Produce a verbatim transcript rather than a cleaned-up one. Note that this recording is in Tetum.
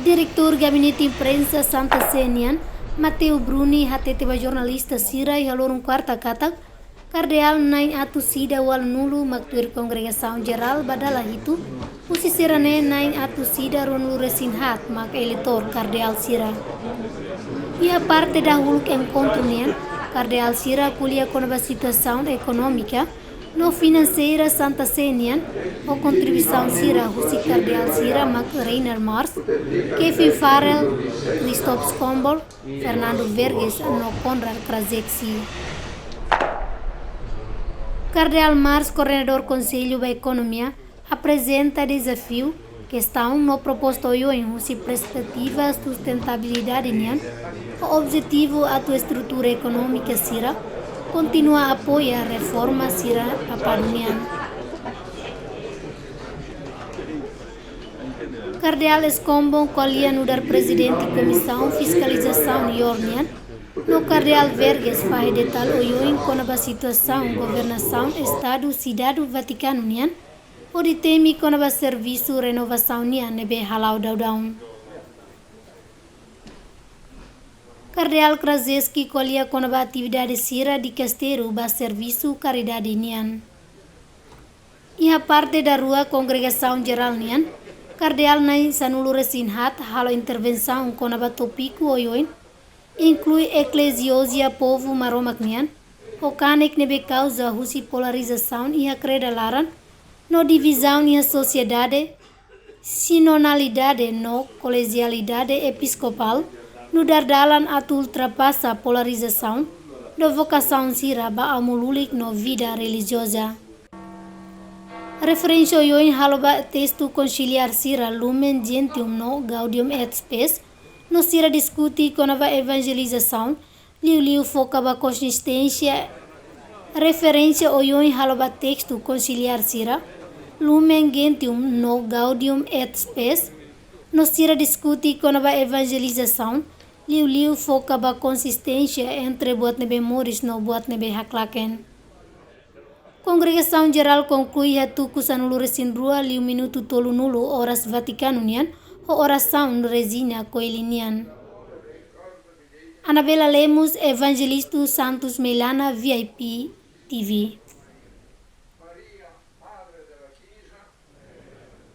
Diretór Gabinete Imprensa Santa Sé nian, Mateu Bruni, hatete ba jornalista sira iha loron kuarta katak, Kardeál na'in atus ida ualunulu mak tuir kongregasaun jerál ba dala hitu, husi sira-ne'e na'in atus ida ruanulu resin haat mak eleitór Kardeál sira. Iha parte dahuluk enkontru nian, Kardeál sira ko'alia kona-ba situasaun ekonómika no finanseira Santa Sé nian, ho kontribuisaun sira husi Kardeál sira mak Reiner Marx, Kevin Farrell, Christoph Scombol, Fernando Verges no Konrad Kraszewski. Kardeál Marx, koordenadór Konsellu ba Ekonomia, aprezenta dezafiu, kestaun no proposta oioin husi perspetiva sustentabilidade nian, ho objetivu atu estrutura ekonómika sira kontinua apoia reforma sira papadu nian. Kardeál Scombol ko'alia nu'udar Prezidente Komisaun Fiskalizasaun Maiór nian, no Kardeál Verges fahe detalla oioin kona-ba situasaun governasaun Estadu Sidade Vatikanu nian, hodi temi kona-ba servisu renovasaun nian ne'ebé hala'o daudaun. Kardeál Kraszewski ko'alia kona-ba atividade sira dikastelu ba servisu karidade nian. Iha parte daruak kongregasaun jerál nian, Kardeál na'in sanulu resin haat halo intervensaun kona-ba tópiku oioin, inklui ekleziolojia povu Maromak nian, ho kanek ne'ebé kauza husi polarizasaun iha kreda laran, no divizaun iha sosiedade, sinodalidade no kolegialidade episkopál, nu'udar dalan atu ultrapasa polarizasaun, no vokasaun sira ba amu lulik no vida relijioza. Referénsia oioin halo ba testu konsiliár sira Lumen Gentium no Gaudium et Spes, no sira diskute kona-ba evanjelizasaun, liuliu foka ba konsisténsia. Referénsia oioin halo ba testu konsiliár sira Lumen Gentium no Gaudium et Spes, no sira diskute kona-ba evanjelizasaun, liuliu foka ba konsisténsia entre buat ne'ebé moris no buat ne'ebé haklaken. Kongregasaun jerál konklui iha tuku sanulu resin rua liu minutu tolunulu oras Vatikanu nian, ho orasaun Regina Coeli nian. Anabela Lemos, Evangelista Santos Meilana, V I P T V.